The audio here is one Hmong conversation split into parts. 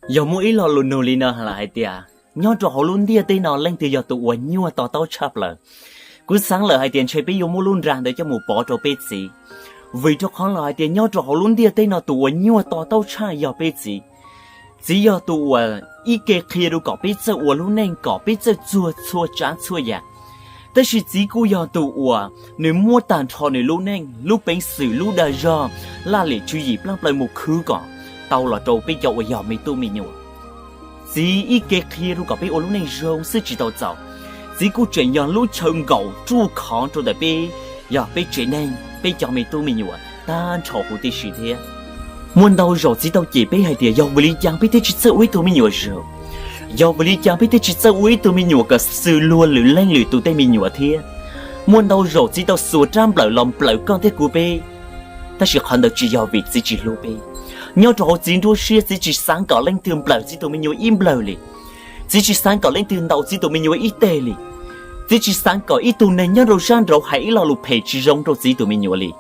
Yog muaj ib lo lus nug li no lawm hais tias, nyob rau hauv lub ntiaj teb no leej twg yog tus uas nyuaj to taub tshaj plaws? Kuv xaav lawm hais tias ntshe peb yuav muab lub nra ntawd coj mus pov rau peb txiv, vim rau qhov lawm hais tias nyob rau hauv lub ntiaj teb no tus uas nyuaj to taub tshaj yog peb txiv. Txiv yog tus uas ib ke qhia rau kom peb txawj ua lub neej, kom peb txawj txuag txhua tsav txhua yam. Tab sis txiv kuj yog tus uas nws muab tag nrho nws lub neej, lub peev xwm, lub dag zog, laj lim tswv yim plab plaws mus khwv kom tau los rau peb cov uas yog me tub me nyuam. Txiv ib ke qhia rau kom peb ua lub neej zoo xwb tsis tau txaus, txiv kuj tseem yog lub chaw nkaum ruaj khov rau ntawm peb, yog peb tsev neeg, peb cov me tub me nyuam tag nrho huv tib si thiab. Muaj ntau zaus txiv tau cem peb hais tias yog vim li cas peb thiaj tsis txawj ua ib tug me nyuam zoo, yog vim li cas peb thiaj tsis txawj ua ib tug me nyuam kom xws luag lwm leej lwm tus tej me nyuam thiab. Muaj ntau zaus txiv tau xuas rab nplawm los nplawm koj thiab kuv peb, tab sis qhov ntawd tsis yog vim txiv tsis hlub peb. Nyob rau hauv txiv nruab siab txiv tsis xav kom leej twg nplawm txiv tus me nyuam ib nplawg li. Txiv tsis xav kom leej twg ntaus txiv tus me nyuam ib teg li. Txiv tsis xav kom ib tug neeg nyob rau sab nraud hais ib lo lus phem tsis zoo rau txiv tus me nyuam li.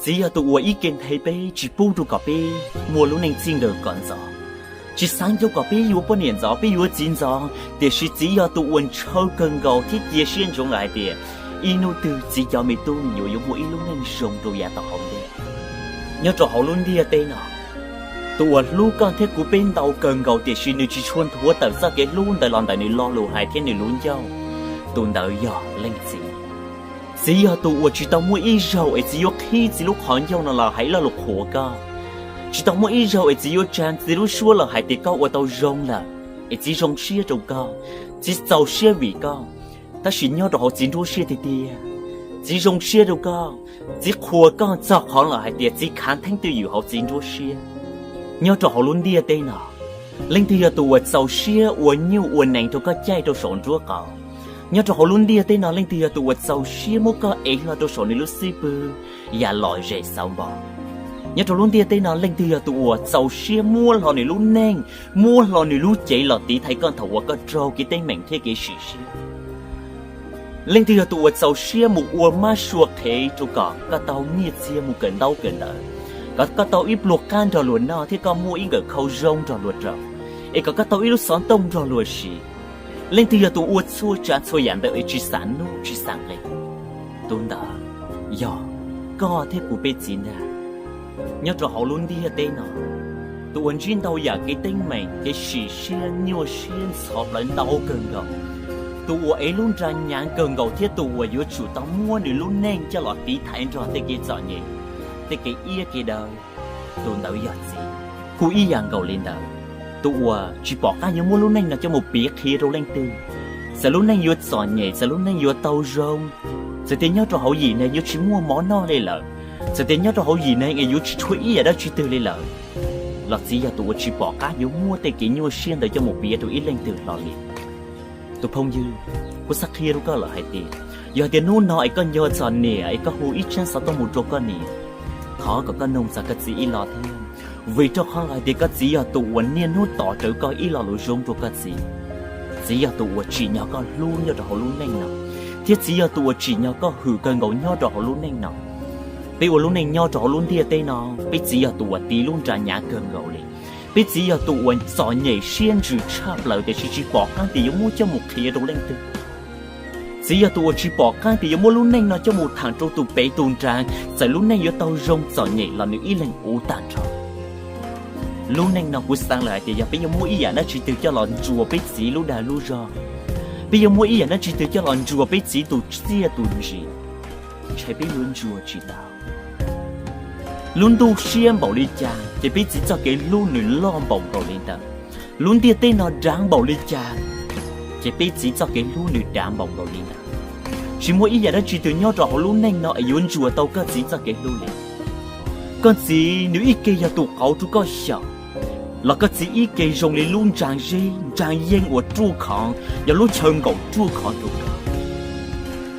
Txiv yog tus uas ib ke nthe peb tsis pub rau kom peb muaj lub neej txij nkawm kom ntxov. Tsis xav yuav kom peb yuav poj niam ntxov, peb yuav txiv ntxov, tiam sis txiv yog tus uas ntshaw kawg nkaus thiab cia siab ntsoov lawm hais tias ib hnub twg txiv cov me tub me nyuam yuav muaj ib lub neej zoo rau yav tom hauv ntej. Nyob rau hauv lub ntiaj teb no, tus uas hlub koj thiab kuv peb ntau kawg nkaus tiam sis nws tsis tshua nthuav tawm txoj kev hlub ntawd los ntawm nws lo lus hais thiab nws lub ncauj, tus ntawd yog leej txiv. Txiv yog tus uas tsis tau muaj ib zaug es txiv yuav qhib txiv lub qhov ncauj no los hais ib lo lus qhuas koj. Tsis tau muaj ib zaug es txiv yuav tsa txiv lub suab los hais tias koj ua tau zoo lawm, es txiv zoo siab rau koj, txiv txaus siab vim koj. Tab sis nyob rau hauv txiv nruab siab tiag tiag, txiv zoo siab rau koj, txiv qhuas koj txog qhov los hais tias txiv khav theeb twj ywm hauv txiv nruab siab. Nyob rau hauv lub ntiaj teb no, leej twg yog tus uas txaus siab ua nyuj ua nees rau koj caij rau saum nruab qaum? Nyob rau hauv lub ntiaj teb no leej twg yog tus uas txaus siab muab koj ev hlo rau saum nws lub xib pwg yam lom zem xauv npo? Nyob rau lub ntiaj teb no leej twg yog tus uas txaus siab muab hlo nws lub neej, muab hlo nws lub cev los tiv thaiv koj thaum uas koj raug kev teeb meem thiab kev sim siab? Leej twg yog tus uas txaus siab mus ua mab sua qhev rau kom koj tau nyiaj txiag mus kawm ntaub kawm ntawv, kom koj tau ib pluag qab nrog luag noj thiab koj muaj ib nkawm khau zoo nrog luag rau, es kom koj tau ib lub xov tooj nrog luag siv? Leej twg yog tus ua txhua tsav txhua yam ntawd es tsis xam nuj tsis xam nqi? Tus ntawd yog koj thiab kuv peb txiv ntag. Nyob rau hauv lub ntiaj teb no, tus uas ntsib ntau yam kev teeb meem, kev sim siab, nyuaj siab ntxhov plawv ntau kawg nkaus, tus uas ev lub nra nyav kawg nkaus thiab tus uas yuav tsum tau muab nws lub neej coj los tiv thaiv nrog tej kev txom nyem, tej kev iab kev daw, tus ntawd yog txiv. Kuj ib yam nkaus li ntawd, tus uas tsis pom qab yuav muab lub neej no coj mus piav qhia rau leej twg. Txawm lub neej yuav txom nyem, txawm lub neej yuav tau zoo, txawm tias nyob rau hauv yim neeg yuav tsis muaj mov noj li lawm, txawm tias nyob rau hauv yim neeg es yuav tsis tshuav ib yam dab tsi twg li lawm, los txiv yog tus uas tsis pom qab yuav muab tej kev nyuaj siab ntawd coj mus piav rau ib leej twg hlo li. Tus phooj ywg, kuv xav qhia rau koj lawm hais tias, yog tias hnub no es koj nco txog niam es koj hu ib tsab xov tooj mus rau koj niam, thov kom koj noog txog koj txiv ib lo thiab, vim rau qhov lawm hais tias koj txiv yog tus uas niaj hnub tos rawv koj ib lo lus zoo rau koj txiv. Txiv yog tus uas tsim nyog koj hlub nyob rau hauv lub neej no, thiab txiv yog tus uas tsim nyog koj hwm kawg nkaus nyob rau hauv lub neej no. Peb ua lub neej nyob rau hauv lub ntiaj teb no, peb txiv yog tus uas tiv lub nra nyav kawg nkaus li. Peb txiv yog tus uas txom nyem siab ntsws tshaj plaws tiam sis tsis pom qab tias yuav muab coj mus qhia rau leej twg. Txiv yog tus uas tsis pom qab tias yuav muab lub neej no coj mus tham rau tus pem tus nrag, txawm lub neej yuav tau zoo txom nyem los nws ib leeg uv tag nrho. Lub neej no kuv xaav lawm hais tias yog peb yuav muab ib yam dab tsi twg coj los ntsuas peb txiv lub dag lub zog, peb yuav muab ib yam dab tsi twg coj los ntsuas peb txiv tus txiaj tus ntsig, ntshe peb yuav ntsuas tsis tau. Lub ntuj siab npaum li cas ces peb txiv txoj kev hlub nws loj npaum nkaus li ntawd. Lub ntiaj teb no dav npaum li cas ces peb txiv txoj kev hlub nws dav npaum nkaus li ntawd. Tsis muaj ib yam dab tsi twg nyob rau hauv lub neej no es yuav ntsuas tau koj txiv txoj kev hlub li. Koj txiv nws ib ke yog tus qauv rau koj xyaum, los koj txiv ib ke zoo li lub ntsag zeb ntsag yeej uas ruaj khov, yog lub chaw nkaum ruaj khov rau koj.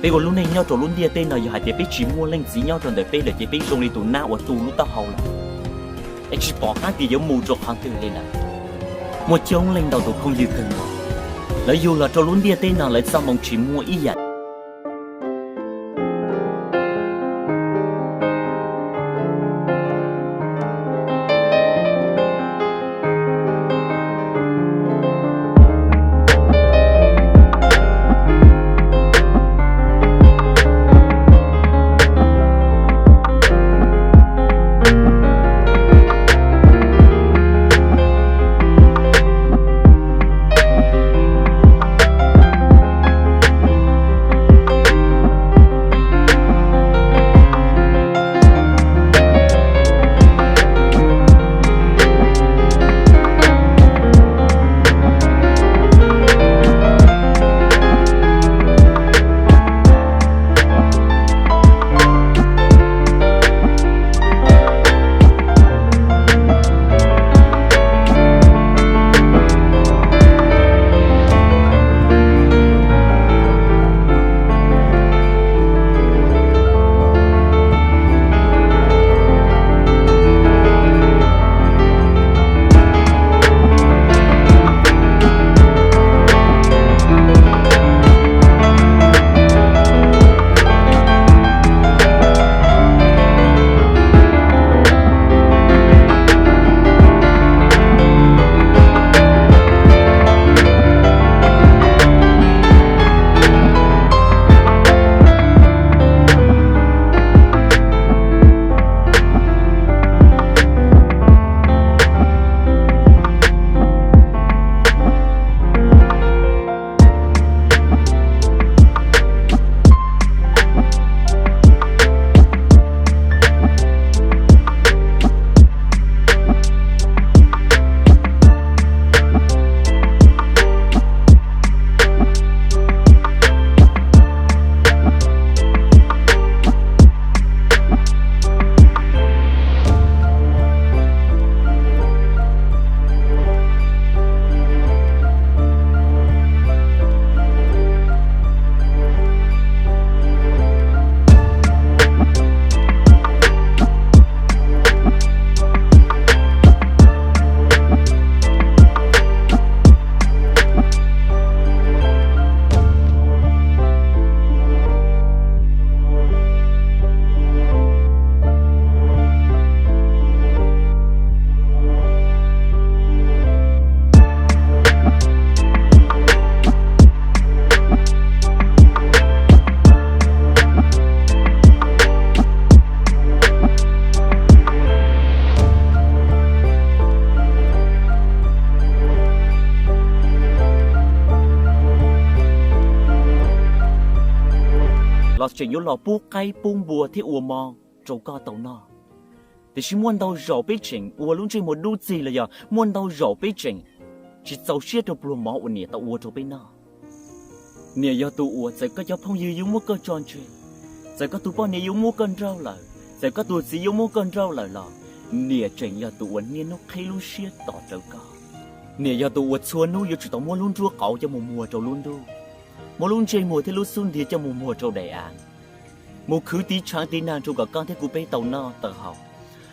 Peb ua lub neej nyob rau lub ntiaj teb no yog hais tias peb tsis muaj leej txiv nyob rau ntawm peb lawm ces peb zoo li tus nab uas tu lub taub hau lawm, es tsis pom qab tias yuav mus rau qhov twg li lawm. Muaj coob leej ntau tus phooj ywg kawg nkaus, lawv yug los rau lub ntiaj teb no lawv txoj moo tsis muaj ib yam. tseem yuav los pub qaib pub npua thiab ua mov rau koj tau noj. Tiam sis muaj ntau zaus peb tseem ua lub ntsej muag dub txig los yog muaj ntau zaus peb tseem tsis txaus siab rau pluag mov uas niam tau ua rau peb noj. Niam yog tus uas txawm koj cov phooj ywg yuav muab koj tso tseg, txawm koj tus poj niam yuav muab koj nrauj lawm, txawm koj tus txiv yuav muab koj nrauj lawm los niam tseem yog tus uas niaj hnub qhib lub siab tos rawv koj. Niam yog tus uas txhua hnub yuav tsum tau muab lub nruab qauv coj mus muag rau lub ntuj, muab lub ntsej muag thiab lub xub ntiag coj mus muag rau daim av, mus khwv tiv tshaav tiv naag rau kom koj thiab kuv peb tau noj tau haus,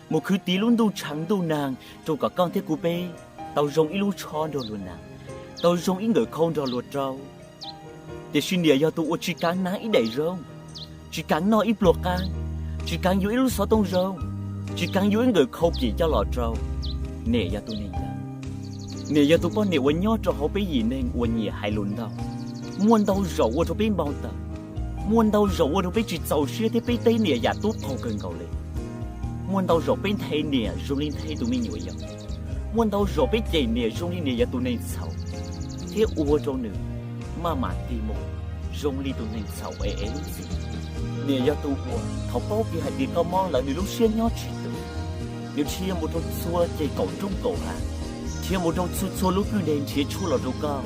mus khwv tiv lub ntuj tshaav ntuj naag rau kom koj thiab kuv peb tau zoo ib lub tshob nrog luag naag, tau zoo ib nkawm khau nrog luag rau. Tiam sis niam yog tus uas tsis kaav naag ib daim zoo, tsis kaav noj ib pluag qaab, tsis kaav yuav ib lub xov tooj zoo, tsis kaav yuav ib nkawm khau kim coj los rau. Niam yog tus neeg ntawd. Niam yog tus poj niam uas nyob rau hauv peb yim neeg uas nyiam hais lus ntau. Muaj ntau zaus ua rau peb npau taws, muaj ntau zaus ua rau peb tsis txaus siab thiab peb teb niam yam tub qaug kawg nkaus li. Muaj ntau zaus peb nthe niam zoo li nthe tus me nyuam yog, muaj ntau zaus peb cem niam zoo li niam yog tus neeg txhaum, thiab ua rau nws maj mam tig mus zoo li tus neeg txhaum es ev lub txim. Niam yog tus uas thaum paub kiag hais tias koj mob lawm nws lub siab nyob tsis tus, nws dhia mus rau txhua ceg kaum roob kaum hav, dhia mus rau txhua txhua lub kwj deg nrhiav tshuaj los rau koj,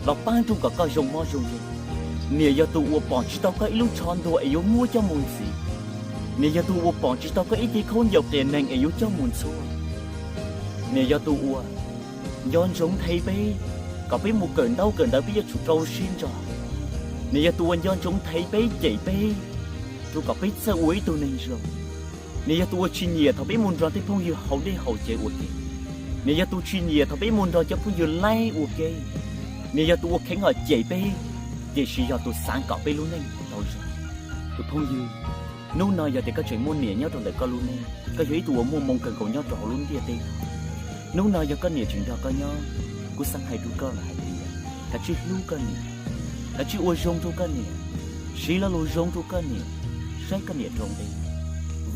los paab rau kom koj zoo mob zoo nkeeg. Niam yog tus uas pom tsis tau koj ib lub tsho ntuag es yuav muab coj mus ntxiv. Niam yog tus uas pom tsis tau koj ib ce khaub ncaws qias neeg es yuav coj mus ntxhua. Niam yog tus uas nco ntsoov nthe peb kom peb mus kawm ntaub kawm ntawv peb yuav tsum rau siab ntso. Niam yog tus uas nco ntsoov nthe peb cem peb rau kom peb txawj ua ib tug neeg zoo. Niam yog tus uas tsis nyiam thaum peb mus nrog tej phooj ywg haus dej haus cawv ua ke. Niam yog tus tsis nyiam thaum peb mus nrog cov phooj ywg laib ua ke. Niam yog tus uas kheev hom cem peb, tiam sis yog tus xaav kom peb lub neej tau zoo. Tus phooj ywg, hnub no yog tias koj tseem muaj niam nyob rau ntawm koj lub neej, koj yog ib tug uas muaj moo kawg nkaus nyob rau hauv lub ntiaj teb no. Hnub no yog koj niam tseem nrog koj nyob, kuv xaav hais rau koj lawm hais tias kav tsij hlub koj niam, kav tsij ua zoo rau koj niam, siv lo lus zoo rau koj niam, saib koj niam rau nqi,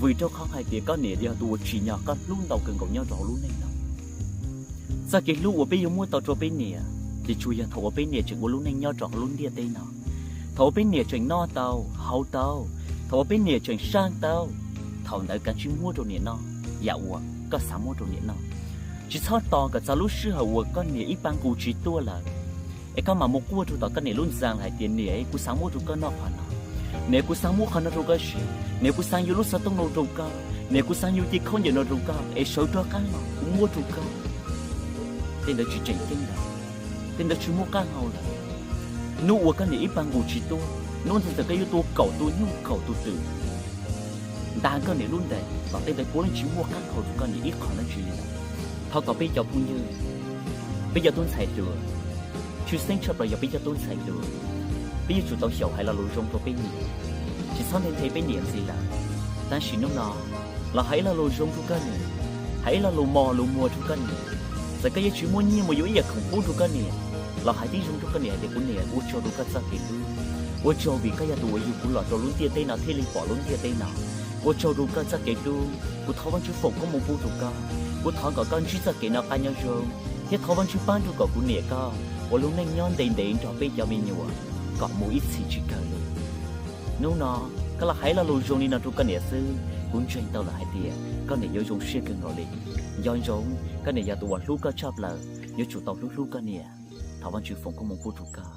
vim rau qhov hais tias koj niam yog tus uas tsim nyog koj hlub ntau kawg nkaus nyob rau hauv lub neej no. Txoj kev hlub uas peb yuav muab tau rau peb niam, ces tsuas yog thaum uas peb niam tseem ua lub neej nyob rau hauv lub ntiaj teb no. Thaum uas peb niam tseem noj tau, haus tau, thaum uas peb niam tseem saj tau, thaum ntawd kav tsij muab rau niam noj yam uas koj xav muab rau niam noj. Tsis txhob tos kom txog lub sij hawm uas koj niam ib pab nqus tsis tuaj lawm, es koj mam mus quaj rau tom koj niam lub ntxa hais tias, niam, kuv xav muab rau koj noj qhov no, niam, kuv xav muab qhov no rau koj siv, niam, kuv xav yuav lub xov tooj no rau koj, niam, kuv xav yuav ce khaub ncaws no rau koj, es sawv rov qab los kuv muab rau koj. Tej ntawd tsis tseem ceeb lawm, tej ntawd tsis muaj qab hau lawm. Hnub uas koj niam ib pab nqus tsis tuaj, hnub ntawd txawm koj yuav tua kaum tus nyuj kaum tus twm ntaag koj niam lub ntees los tej ntawd puav leej tsis muaj qab hau rau koj niam ib qho dab tsi li lawm. Thov kom peb cov phooj ywg, peb cov tub ntxhais hluas, tshwj xeeb tshaj plaws yog peb cov tub ntxhais hluas, peb yuav tsum tau xyaum hais lo lus zoo rau peb niam, tsis txhob nthe nthe peb niam ntxiv lawm. Tab sis hnub no los hais ib lo lus zoo rau koj niam, hais ib lo lus mos lus muag rau koj niam. Txawm koj yuav tsis muaj nyiaj mus yuav ib yam khoom pub rau koj niam, los hais tib zoo rau koj niam hais tias, kuv niam, ua tsaug rau koj txoj kev hlub, ua tsaug vim koj yog tus uas yug kuv los rau lub ntiaj teb no thiaj li pom lub ntiaj teb no. Ua tsaug rau koj txoj kev hlub, kuv thov Vajtswv foom koob hmoov pub rau koj. Kuv thov kom koj ntsib txoj kev noj qab nyob zoo, thiab thov Vajtswv pab rau kom kuv niam koj ua lub neej nyob ntev ntev nrog peb cov me nyuam kom mus ib txhis tsis kawg li. Hnub no koj los hais lo lus zoo li no rau koj niam xwb, kuv ntseeg tau lawm hais tias koj niam yuav zoo siab kawg nkaus li. Nco ntsoov, koj niam yog tus uas hlub koj tshaj plaws, yuav tsum tau hlub hlub koj niam. Thov Vajtswv foom koob hmoov pub rau koj.